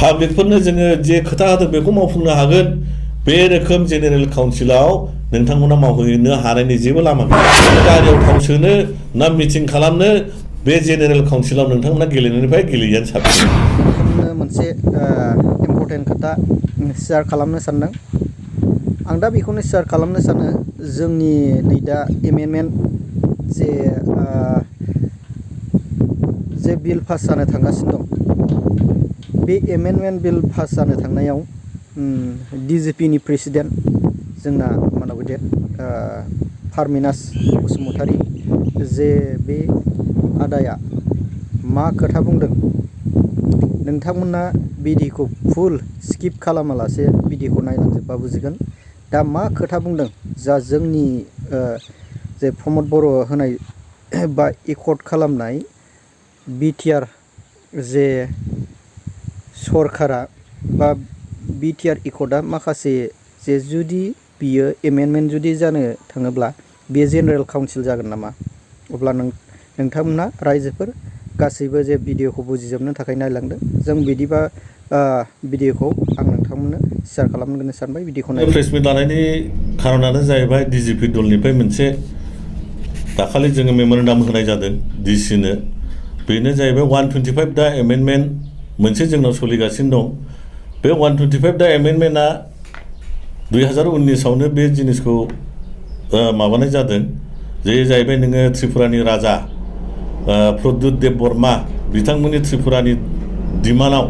पाब्लिकफोरनो जोङो जे खोथा होदों बेखौ मावफुंनो हागोन बे रोखोम जेनेरेल काउन्सिलाव नोंथांमोना मावहैनो हानायनि जेबो लामा गैया गारियाव थाव सोनो ना मिटिं खालामनो बे जेनेरेल काउन्सिलाव नोंथांमोना गेलेनायनिफ्राय गेलेयैआनो साबसिन मोनसे इम्पर्टेन्ट खोथा शेयार खालामनो सानदों आं दा बेखौनो शेयार खालामनो सानो जोंनि नै दा एमेन्डमेन्ट जे बिल पास जानो थांगासिनो दं बे एमेन्डमेन्ट बिल पास जानो थांनायाव DGP नि प्रेसिडेन्ट जोंना मानाव गेदेर पारमिनास बसुमतारी जे बे आदाया मा खोथा बुंदों नोंथांमोना भिडिअखौ फुल स्किप खालामालासे भिडिअखौ नायलांजोबबा बुजिगोन दा मा खोथा बुंदों जा जोंनि जे प्रमद बर' होनाय बा एकर्ड खालामनाय BTR जे सरकारा बा BTR एकर्डआ माखासे जे जुदि बियो एमेन्डमेन्ट जुदि जानो थाङोब्ला बेयो जेनेरेल काउन्सिल जागोन नामा अब्ला नोंथांमोना रायजोफोर गासैबो जे भिडिअखौ बुजिजोबनो थाखाय नायलांदों जों बिदिबा भिडिअखौ आं नोंथांमोननो शेयार खालामनो सानबाय भिडिअखौ नाय प्रेस मिट लानायनि खारनानो जाहैबाय DGP दलनिफ्राय मोनसे दाखालि जोङो मेम'रेन्डाम होनाय जादों DC नो बेनो जाहैबाय 125 दा एमेन्डमेन्ट मोनसे जोंनाव सोलिगासिनो दं बे 125 दा एमेन्डमेन्टआ 2019 आवनो बे जिनिसखौ माबानाय जादों जे जाहैबाय नोङो त्रिपुरानि राजा प्रद्युत देब बर्मा बिथांमोननि त्रिपुरानि डिमान्डआव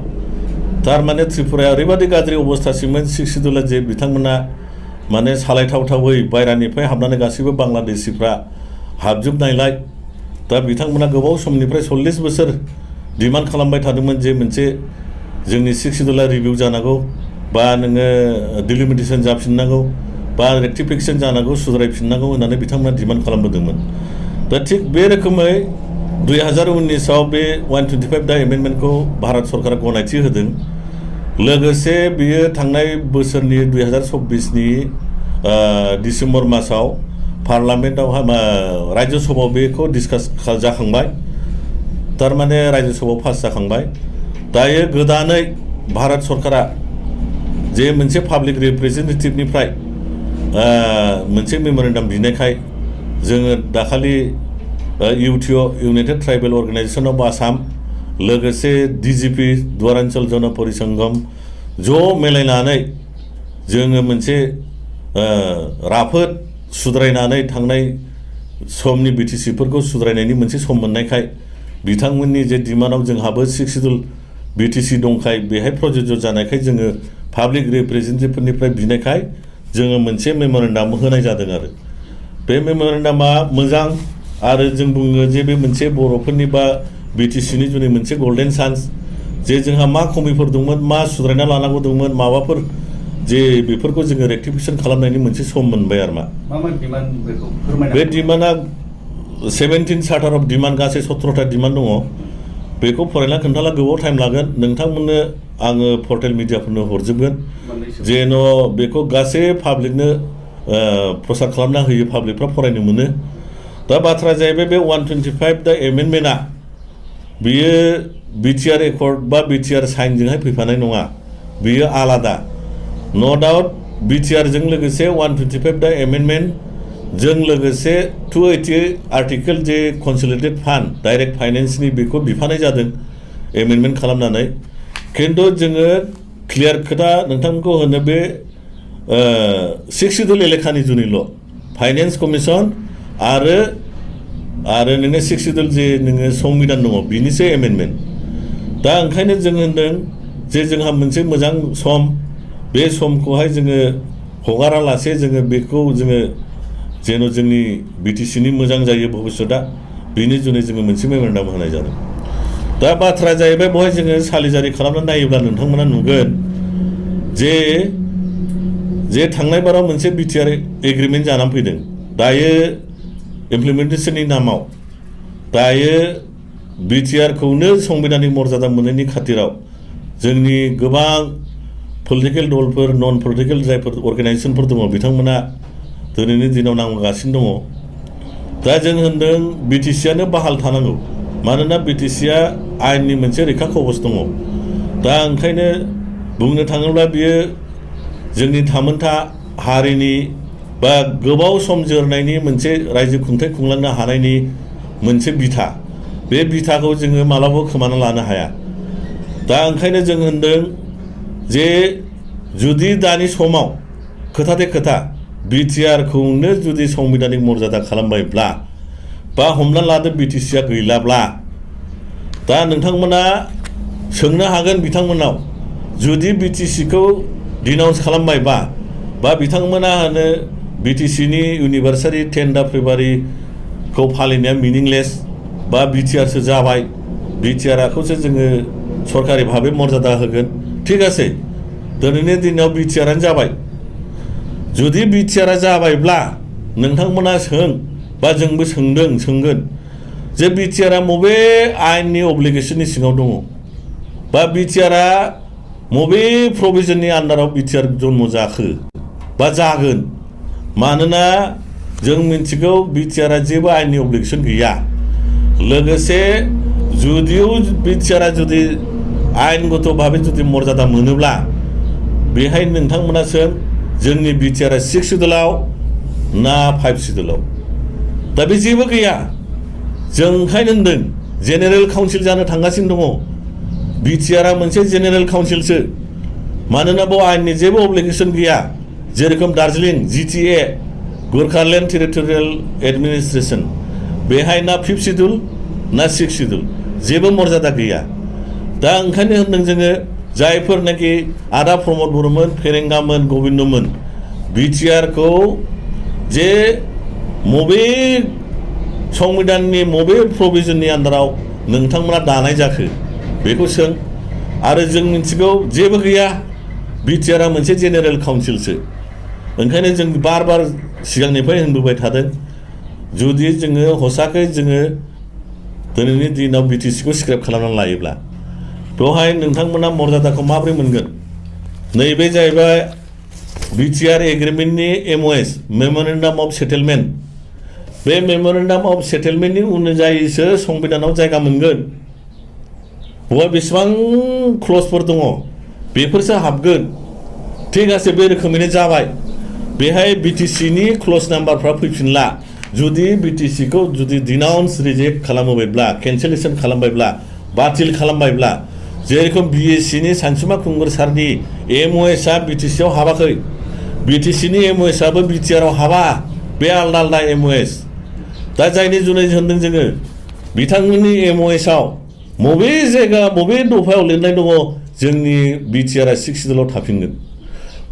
थारमाने त्रिपुराया ओरैबादि गाज्रि अबस्थासिममोन सिक्स शिड्युलआ जे बिथांमोना माने सालायथावथावै बायरानिफ्राय हाबनानै गासैबो बांलादेशिफ्रा हाबजोबनायलाय दा बिथांमोना गोबाव समनिफ्राय 40 बोसोर डिमान्ड खालामबाय थादोंमोन जे मोनसे जोंनि सिक्स शिड्युलआ रिभिउ जानांगौ बा नोङो डिलिमिटेसन जाफिननांगौ बा रेक्टिफिकेसन जानांगौ सुद्रायफिननांगौ होननानै बिथांमोना डिमान्ड खालामबोदोंमोन दा थिग बे रोखोमै 2019 आव बे 125 दा एमेन्डमेन्टखौ भारत सरकारा गनायथि होदों लोगोसे बियो थांनाय बोसोरनि 2024 नि डिसेम्बर मासाव पार्लामेन्टआव राज्य सभायाव बेखौ डिसकास जाखांबाय थारमाने राज्य सभायाव पास जाखांबाय दायो गोदानै भारत सरकारा जे मोनसे पाब्लिक रिप्रेजेन्टेटिभनिफ्राय मोनसे मेम'रेन्डाम बिनायखाय जोङो दाखालि UTO United tribal organisation of Assam लोगोसे DGP द्वारान्चल जन परिसंगम ज' मिलायनानै जोङो मोनसे राफोद सुद्रायनानै थांनाय समनि BTCफोरखौ सुद्रायनायनि मोनसे सम मोननायखाय बिथांमोननि जे डिमान्डआव जोंहाबो सिक्स शिड्युल BTC दंखाय बेहाय प्रযোज्य जानायखाय जोङो पाब्लिक रिप्रेजेन्टेटिभफोरनिफ्राय बिनायखाय जोङो मोनसे मेम'रेन्डाम होनाय जादों आरो बे मेम'रेन्डामा मोजां आरो जों बुङो जे बे मोनसे बर'फोरनि बा BTCनि जुनै मोनसे गोल्डेन चान्स जे जोंहा मा खमिफोर दंमोन मा सुद्रायना लानांगौ दंमोन माबाफोर जे बेफोरखौ जोङो रेक्टिफिकेसन खालामनायनि मोनसे सम मोनबाय आरो मा बे डिमान्डआ 17 चार्टार अफ डिमान्ड गासै 17टा डिमान्ड दङ बेखौ फरायना खोन्थाला गोबाव टाइम लागोन नोंथांमोननो आङो पर्टेल मिडियाफोरनो हरजोबगोन जेन' बेखौ गासै पाब्लिकनो प्रसार खालामना होयो पाब्लिकफ्रा फरायनो मोनो दा बाथ्रा जाहैबाय बे 125 दा एमेन्डमेन्टआ बियो BTR एकर्ड बा BTR साइनजोंहाय फैफानाय नङा बियो आलादा नो डाउट BTR जों लोगोसे 125 दा एमेन्डमेन्ट जों लोगोसे 280 आर्टिकेल जे कन्सोलिडेटेड फान्ड डाइरेक्ट फाइनेन्सनि बेखौ बिफानाय जादों एमेन्डमेन्ट खालामनानै खिन्थु जोङो क्लियार खोथा नोंथांमोनखौ होनो बे सिक्स शिड्युल एलेखानि जुनैल' फाइनेन्स कमिसन आरो नोङो सिक्स शिड्युल जे नोङो संबिधान दङ बिनिसो एमेन्डमेन्ट दा ओंखायनो जों होनदों जे जोंहा मोनसे मोजां सम बे समखौहाय जोङो हगारालासे जोङो बेखौ जोङो जेन' जोंनि BTCनि मोजां जायो भबिष्यतआ बिनि जुनै जोङो मोनसे मेम'रेन्डाम होनाय जादों दा बाथ्राया जाहैबाय बेवहाय जोङो सालिजारि खालामनानै नायोब्ला नोंथांमोना नुगोन जे थांनाय बाराव मोनसे BTR एग्रिमेन्ट जानानै फैदों दायो इमप्लिमेन्टेसननि नामाव दायो BTRखौनो संबिधानिक मर्यादा मोननायनि खाथिराव जोंनि गोबां पलिटिकेल दलफोर नन पलिटिकेल जायफोर अर्गेनाइजेसनफोर दङ बिथांमोना दिनैनि दिनाव नांगासिनो दङ दा जों होनदों BTCआनो बाहाल थानांगौ मानोना BTCआ आयेननि मोनसे रैखा कवच दङ दा ओंखायनो बुंनो थाङोब्ला बियो जोंनि थामोनथा हारिनि बा गोबाव सम जोरनायनि मोनसे रायजो खुंथाय खुंलांनो हानायनि मोनसे बिथा बे बिथाखौ जोङो मालाबाबो खोमाना लानो हाया दा ओंखायनो जों होनदों जे जुदि दानि समाव खोथाथे खोथा बिटिआरखौनो जुदि संबिधानिक मर्यादा खालामबायब्ला बा हमना लादो बिटिसिआ गैलाब्ला दा नोंथांमोना सोंनो हागोन बिथांमोनाव जुदि बिटिसिखौ डिनाउन्स खालामबायबा बा बिथांमोना होनो बिटिसिनि इउनिभार्सारि 10 फेब्रुवारिखौ फालिनाया मिनिंलेस बा बिटिआरसो जाबाय बिटिआरखौसो जोङो सरकारि भाबै मर्यादा होगोन ठीक আছে दिनैनि दिनाव बिटिआरानो जाबाय जुदि बिटिआरा जाबायब्ला नोंथांमोना सों बा जोंबो सोंगोन जे बिटिआरा बबे आयेननि अब्लिगेशननि सिङाव दङ बा बिटिआरा बबे प्रभिजननि आन्डाराव बिटिआर जन्म जाखो बा जागोन मानोना जों मिन्थिगौ बिटिआरा जेबो आयेननि अब्लिगेशन गैया लोगोसे जुदिও बिटिआरा जुदि आयेनगत भाबै जुदि मर्यादा मोनोब्ला बेहाय नोंथांमोना सों जोंनि बिटिआरा 6 सिडुलाव ना 5 सिडुलाव दा बे जेबो गैया जों ओंखायनो होनदों जेनेरेल काउन्सिल जानो थांगासिनो दङ बिटिआरा मोनसे जेनेरेल काउन्सिलसो मानोना बेयाव आयेननि जेबो अब्लिगेशन गैया जेरखम दार्जिलिं GTA गोरखालेन्ड टेरिटरियेल एडमिनिस्ट्रेशन बेहाय ना 5 सिडुल ना 6 सिडुल जेबो मर्यादा गैया दा ओंखायनो होनदों जोङो जायफोरनाखि आदा प्रमद बर'मोन फेरेंगामोन गबिन्दमोन बिटिआरखौ जे मबे संबिधाननि मबे प्रभिजननि आन्डाराव नोंथांमोना दानाय जाखो बेखौ सों आरो जों मिन्थिगौ जेबो गैया बिटिआरा मोनसे जेनेरेल काउन्सिलसो ओंखायनो जों बार सिगांनिफ्राय होनबोबाय थादों जुदि जोङो हसाकै जोङो दिनैनि दिनाव बिटिसिखौ स्क्रेप खालामनानै लायोब्ला बेवहाय नोंथांमोना मर्यादाखौ माबोरै मोनगोन नैबे जाहैबाय बिटिआर एग्रिमेन्टनि MOS मेमोरेन्डाम अफ सेटेलमेन्ट बे मेमोरेन्डाम अफ सेटेलमेन्टनि अनुजायैसो संबिधानाव जायगा मोनगोन बेवहाय बेसेबां क्लजफोर दङ बेफोरसो हाबगोन ठीक আছে बे रोखोमैनो जाबाय बेहाय बिटिसिनि क्लज नाम्बारफ्रा फैफिनला जुदि बिटिसिखौ जुदि डिनाउन्स रिजेक्ट खालामोबायब्ला केन्सेलेसन खालामबायब्ला बातिल खालामबायब्ला जेरखम BScनि सानसुमा खुंगुर सारनि MOSआ बिटिसिआव हाबाखै बिटिसिनि MOSआबो बिटिआराव हाबा बे आलदा आलदा MOS दा जायनि जुनै होनदों जोङो बिथांमोननि MOSआव बबे जायगा बबे दफायाव लिरनाय दङ जोंनि बिटिआरा 6 सिडुलाव थाफिनगोन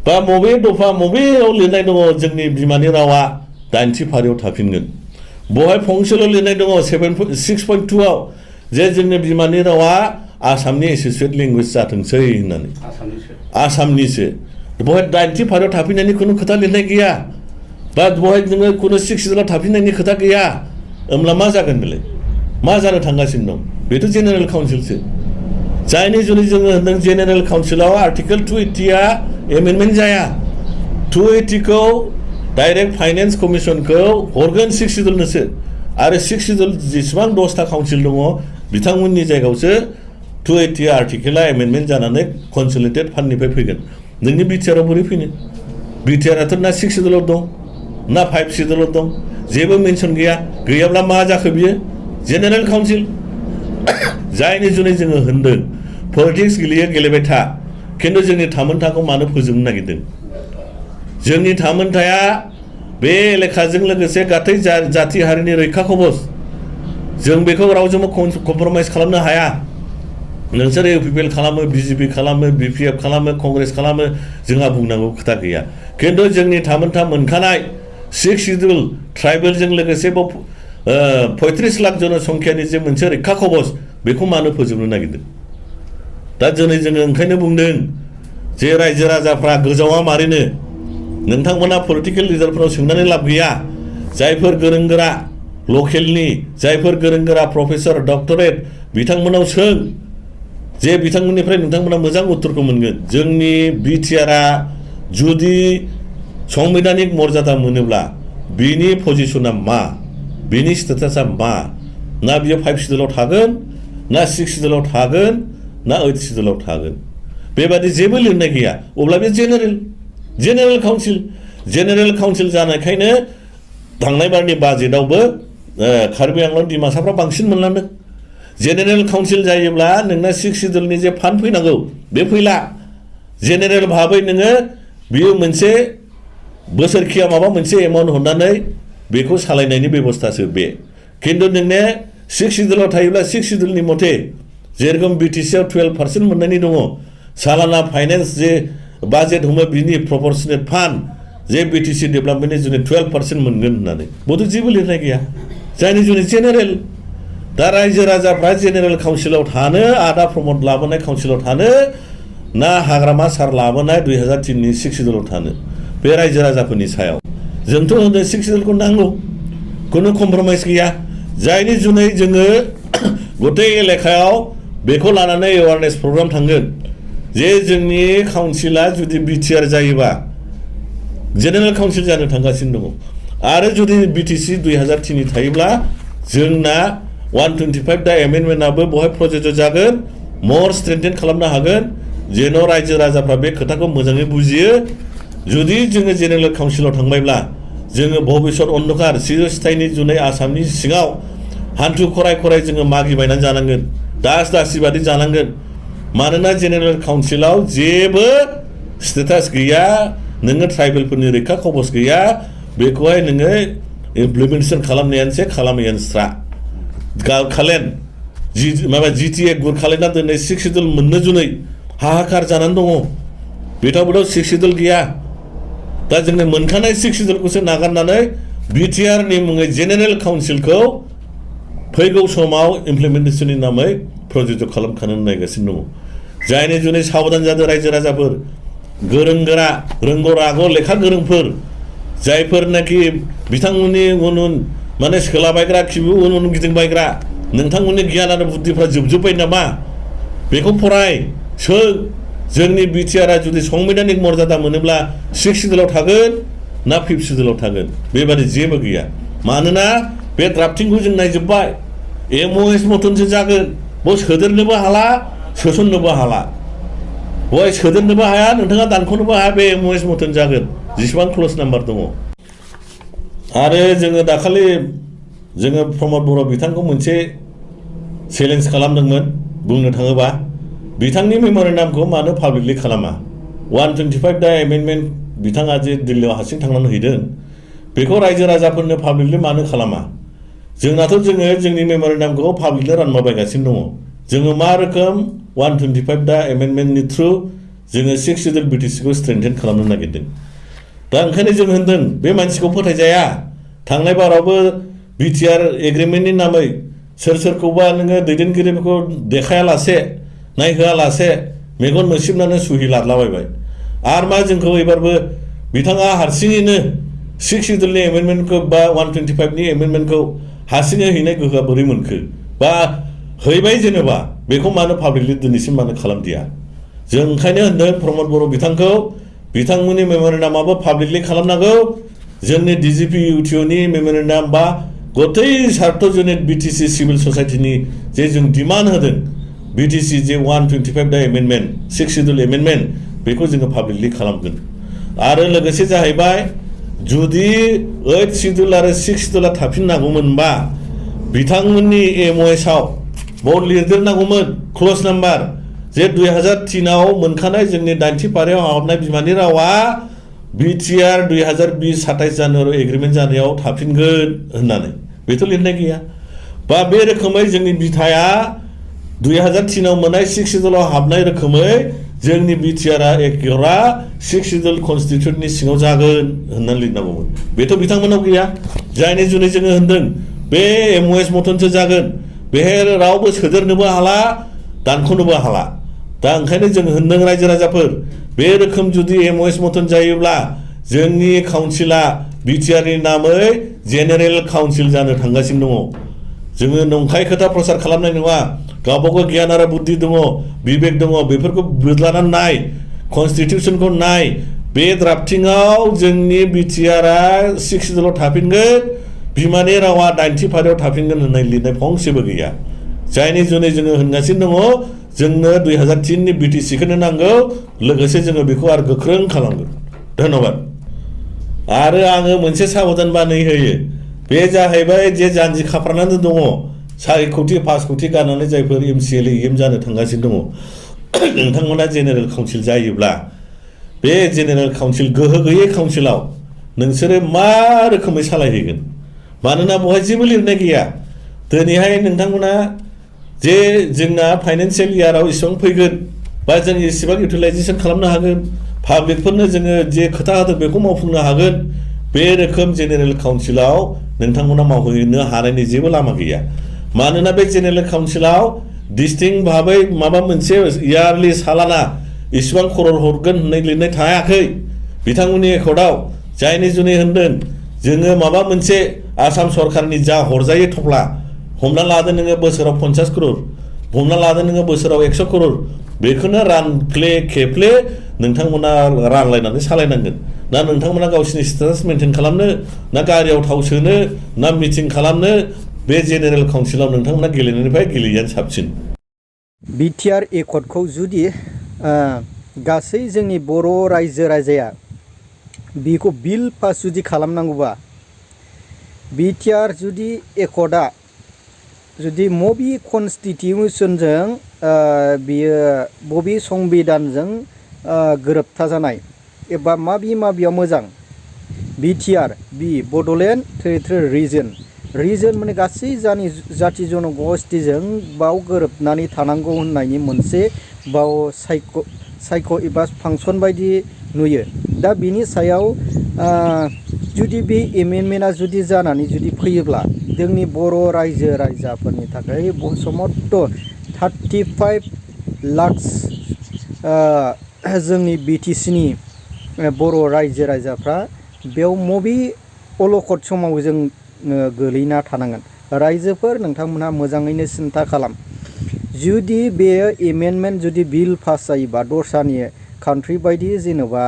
बा बबे दफा बबेयाव लिरनाय दङ जोंनि बिमानि रावा 8थि फारियाव थाफिनगोन बहाय फंसेल' लिरनाय दङ 6.2 आव जे जोंनि बिमानि रावा आसामनि एसोसिएट लेंगुवेज जाथोंसै होननानै आसामनिसो बहाय 8थि फारियाव थाफिननायनि खुनु खोथा लिरनाय गैया बा बहाय नोङो खुनु 6 सिडुलाव थाफिननायनि खोथा गैया होमब्ला मा जागोन बेलाय मा जानो थांगासिनो दं बेथ' जेनेरेल काउन्सिलसो जायनि जुनै जोङो होनदों जेनेरेल काउन्सिलाव आर्टिकेल 280आ एमेन्डमेन्ट जाया 280खौ डाइरेक्ट फाइनेन्स कमिसनखौ हरगोन 6 सिडुलनोसो आरो 6 सिडुल जेसेबां 10था काउन्सिल दङ बिथांमोननि जायगायावसो 280 आर्टिकेला एमेन्डमेन्ट जानानै कनसोलिडेटेड फान्डनिफ्राय फैगोन नोंनि बिटिआराव बोरै फैनो बिटिआराथ' ना 6 सिडुलाव दं ना 5 सिडुलाव दं जेबो मेनसन गैयाब्ला मा जाखो बियो जेनेरेल काउन्सिल जायनि जुनै जोङो होनदों पलिटिक्स गेलेबाय था खिन्थु जोंनि थामोनथाखौ मानो फोजोबनो नागिरदों जोंनि थामोनथाया बे एलेखाजों लोगोसे गासै जाथि हारिनि रैखा कवच जों बेखौ रावजोंबो कमप्रमाइज खालामनो हाया नोंसोर UPPL खालामो BJP खालामो BPF खालामो कंग्रेस खालामो जोंहा बुंनांगौ खोथा गैया खिन्थु जोंनि थामोनथा मोनखानाय 6 सिडुल ट्राइबेलजों लोगोसे 35 लाख जनसंख्यानि जे मोनसे रैखा कवच बेखौ मानो फोजोबनो नागिरदों दा दिनै जोङो ओंखायनो बुंदों जे रायजो राजाफ्रा गोजावा मारैनो नोंथांमोना पलिटिकेल लिडारफोराव सोंनानै लाब गैया जायफोर गोरों गोरा लकेलनि जायफोर गोरों गोरा प्रफेसर डक्टरेट बिथांमोनाव सों जे बिथांमोननिफ्राय नोंथांमोना मोजां उत्तरखौ मोनगोन जोंनि बिटिआरआ जुदि संबिधानिक मर्यादा मोनोब्ला बिनि पजिशना मा बिनि स्टेटासा मा ना बियो 5 सिडुलाव थागोन ना 6 सिडुलाव थागोन ना 8 सिडुलाव थागोन बेबादि जेबो लिरनाय गैया अब्ला बे जेनेरेल काउन्सिल जानायखायनो थांनाय बारनि बाजेटआवबो कार्बि आंलं डिमासाफ्रा बांसिन मोनलांदों जेनेरेल काउन्सिल जायोब्ला नोंना 6 सिडुलनि जे फान्ड फैनांगौ बे फैला जेनेरेल भाबै नोङो बियो मोनसे बोसोरखिया माबा मोनसे एमाउन्ट हरनानै बेखौ सालायनायनि बेबस्थासो बे खिन्थु नोंने 6 सिडुलाव थायोब्ला 6 सिडुलनि मथे जेरखम बिटिसिआव 12% मोननायनि दङ सालाना फाइनेन्स जे बाजेट हमो बिनि प्रपर्शनेट फान्ड जे बिटिसि डेभेलपमेन्टनि जुनै 12% मोनगोन होननानै बेथ' जेबो लिरनाय गैया जायनि जुनै जेनेरेल दा रायजो राजाफ्रा जेनेरेल काउन्सिलाव थानो आदा प्रमद लाबोनाय काउन्सिलाव थानो ना हाग्रामा सार लाबोनाय 2003नि 6 सिडुलाव थानो बे रायजो राजाफोरनि सायाव जोंथ' होनो 6 सिडुलखौ नांगौ खुनु कमप्रमाइज गैया जायनि जुनै जोङो गटे एलेकायाव बेखौ लानानै एवारनेस प्रग्राम थांगोन जे जोंनि काउन्सिला जुदि बिटिआर जायोबा जेनेरेल काउन्सिल जानो थांगासिनो दङ आरो जुदि बिटिसि 2003नि थायोब्ला जोंना 125 दा एमेन्डमेन्टआबो बहाय प्रजेक्ट जागोन मर स्ट्रेंथेन खालामनो हागोन जेन' रायजो राजाफ्रा बे खोथाखौ मोजाङै बुजियो जुदि जोङो जेनेरेल काउन्सिलाव थांबायब्ला जोङो भबिष्यत अन्धकार चिरस्थायनि जुनै आसामनि सिङाव हान्थु खराय जोङो मागिबायनानै जानांगोन दासि बादि जानांगोन मानोना जेनेरेल काउन्सिलाव जेबो स्टेटास गैया नोङो ट्राइबेलफोरनि रैखा कबच गैया बेखौहाय नोङो इमप्लिमेन्टेसन खालामनायानोसै खालामैयानोस्रा खालेन माबा जिटिए गुर खालायना दोननाय 6 सिडुल मोननो जुनै हाहाकार जानानै दङ बेथावबोथ' 6 सिडुल गैया दा जोंनो मोनखानाय 6 सिडुलखौसो नागारनानै बिटिआरनि मुङै जेनेरेल काउन्सिलखौ फैगौ समाव इमप्लिमेन्टेसननि नामै प्रजेक्ट खालामखानो नायगासिनो दङ जायनि जुनै साबधान जादों रायजो राजाफोर गोरों गोरा रोंगौ रागौ लेखा गोरोंफोर जायफोरनाखि बिथांमोननि उन माने सोलाबायग्रा खिबु उन गिदिंबायग्रा नोंथांमोननि गियान आरो बुद्धिफ्रा जोबजोब्बाय नामा बेखौ फराय सों जोंनि बिटिआरआ जुदि संबिधानिक मर्यादा मोनोब्ला 6 सिडुलाव थागोन ना 5 सिडुलाव थागोन बेबादि जेबो गैया मानोना बे ड्राफ्टिंखौ जों नायजोब्बाय एमअएस मथनसो जागोन बेयाव सोदेरनोबो हाला सोसननोबो हाला बेवहाय सोदेरनोबो हाया नोंथाङा दानख'नोबो हाया बे एमअएस मथन जागोन जेसेबां क्ल'ज नाम्बार दङ आरो जोङो दाखालि जोङो प्रमद बर' बिथांखौ मोनसे चेलेन्ज खालामदोंमोन बुंनो थाङोबा बिथांनि मेम'रेन्डामखौ मानो पाब्लिकलि खालामा 125 दा एमेन्डमेन्ट बिथाङा जे दिल्लीयाव हारसिं थांनानै हैदों बेखौ रायजो राजाफोरनो पाब्लिकलि मानो खालामा जोंनाथ' जोङो जोंनि मेम'रेन्डामखौ पाब्लिकलि रानलाबायगासिनो दङ जोङो मा रोखोम 125 दा एमेन्डमेन्टनि थ्रु जोङो 6 सिडुल बिटिसिखौ स्ट्रेंथेन खालामनो नागिरदों दा ओंखायनो जों होनदों बे मानसिखौ फोथायजाया थांनाय बारावबो बिटिआर एग्रिमेन्टनि नामै सोरखौबा नोङो दैदेनगिरिफोरखौ देखायालासे नायहोआलासे मेगन मोसिबनानै सुहि लादलाबायबाय आरो मा जोंखौ एबारबो बिथाङा हारसिङैनो 6 सिडुलनि एमेन्डमेन्टखौ बा 125नि एमेन्डमेन्टखौ हारसिङै हैनाय गोहोआ बोरै मोनखो बा हैबाय जेनेबा बेखौ मानो पाब्लिकलि दिनैसिम मानो खालामदिया जों ओंखायनो होनदों प्रमद बर' बिथांखौ बिथांमोननि मेम'रेन्डामाबो पाब्लिकलि खालामनांगौ जोंनि डिजिपि इउटिअनि मेम'रेन्डाम बा गतै सार्वजनिक बिटिसि सिभिल ससाइटिनि जे जों डिमान्ड होदों बिटिसि जे 125 दा एमेन्डमेन्ट 6 सिडुल एमेन्डमेन्ट बेखौ जोङो पाब्लिकलि खालामगोन आरो लोगोसे जाहैबाय जुदि 8 सिडुल आरो 6 सिडुला थाफिननांगौमोनबा बिथांमोननि एमअएसआव बाव लिरदेरनांगौमोन क्ल'ज नाम्बार जे 2003आव मोनखानाय जोंनि 90 फारियाव हाबनाय बिमानि रावा बिटिआर 2020-27 जानुवारि एग्रिमेन्ट जानायाव थाफिनगोन होननानै बेथ' लिरनाय गैया बा बे रोखोमै जोंनि बिथाया 2003आव मोननाय 6 सिडुलाव हाबनाय रोखोमै जोंनि बिटिआरआ एकेरा 6 सिडुल कनस्टिटिउशननि सिङाव जागोन होननानै लिरनांगौमोन बेथ' बिथांमोनाव गैया जायनि जुनै जोङो होनदों बे एमअएस मथनसो जागोन बेहाय रावबो सोदेरनोबो हाला दानख'नोबो हाला दा ओंखायनो जों होनदों रायजो राजाफोर बे रोखोम जुदि एमअएस मथन जायोब्ला जोंनि काउन्सिला बिटिआरनि नामै जेनेरेल काउन्सिल जानो थांगासिनो दङ जोङो नंखाय खोथा प्रसार खालामनाय नङा गावबागाव गियान आरो बुद्धि दङ बिबेक दङ बेफोरखौ बोज्लानानै नाय कनस्टिटिउशनखौ नाय बे ड्राफ्टिंआव जोंनि बिटिआरआ 6 सिडुलाव थाफिनगोन बिमानि रावा 90 फारियाव थाफिनगोन होननाय लिरनाय फंसेबो गैया जायनि जुनै जोङो होनगासिनो दङ जोंनो 2003नि BTC-खौनो नांगौ लोगोसे जोङो बेखौ आरो गोख्रों खालामगोन धन्यबाद आरो आङो मोनसे साबधान बानाय होयो बे जाहैबाय जे जानजि खाफ्रानानै दङ 4 कोटि 5 कोटि गारनानै जायफोर MCLA EM जानो थांगासिनो दङ नोंथांमोना जेनेरेल काउन्सिल जायोब्ला बे जेनेरेल काउन्सिल गोहो गैयै काउन्सिलाव नोंसोरो मा रोखोमै सालायहैगोन मानोना बेवहाय जेबो लिरनाय गैया दिनैहाय नोंथांमोना जे जोंना फाइनान्सियेल इयाराव इसेबां फैगोन बा जों इसेबां इउटिलाइजेसन खालामनो हागोन पाब्लिकफोरनो जोङो जे खोथा होदों बेखौ मावफुंनो हागोन बे रोखोम जेनेरेल काउन्सिलाव नोंथांमोना मावहैनो हानायनि जेबो लामा गैया मानोना बे जेनेरेल काउन्सिलाव डिस्टिंक्ट भाबै माबा मोनसे इयारलि सालाना इसेबां खरर हरगोन होननाय लिरनाय थायाखै बिथांमोननि एकर्डआव जायनि जुनै होनदों जोङो माबा मोनसे आसाम सरकारनि जा हरजायो थफ्ला हमना लादो नोङो बोसोराव 50 करोड़ हमना लादो नोङो बोसोराव 100 करोड़ बेखौनो रानफ्ले खेफ्ले नोंथांमोना रानलायनानै सालायनांगोन ना नोंथांमोना गावसिनि स्टेटास मेनटेन खालामनो ना गारियाव थाव सोनो ना मिटिं खालामनो बे जेनेरेल काउन्सिलाव नोंथांमोना गेलेनायनिफ्राय गेलेयैयानो साबसिन बिटिआर एकर्डखौ जुदि गासै जोंनि बर' रायजो राजाया बेखौ बिल पास जुदि खालामनांगौबा बिटिआर जुदि एकर्डआ जुदि मबे कनस्टिटिउसनजों बियो बबे संबिधानजों गोरोबथा जानाय एबा माबेयाव मोजां बिटिआर बड'लेण्ड टेरिटरि रिजन माने गासै जाथि जनगोष्ठीजों बाव गोरोबनानै थानांगौ होननायनि मोनसे बाव सायख' एबा फांसन बायदि नुयो दा बिनि सायाव जुदि बे एमेन्डमेन्टआ जुदि जानानै जुदि फैयोब्ला जोंनि बर' रायजो राजाफोरनि थाखाय समस्त 35 लाख जोंनि BTC-नि बर' रायजो राजाफ्रा बेयाव मबे अलखद समाव जों गोलैना थानांगोन रायजोफोर नोंथांमोनहा मोजाङैनो सिन्था खालाम जुदि बे एमेन्डमेन्ट जुदि बिल पास जायोबा दस्रानि कान्ट्रि बायदि जेनेबा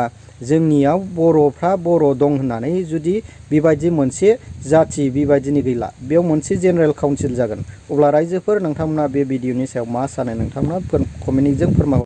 जोंनियाव बर'फ्रा बर' दं होननानै जुदि बेबायदि मोनसे जाथि बेबायदिनो गैला बेयाव मोनसे जेनेरेल काउन्सिल जागोन अब्ला रायजोफोर नोंथांमोना बे भिडिअनि सायाव मा सानो नोंथांमोना कमेन्टजों फोरमाय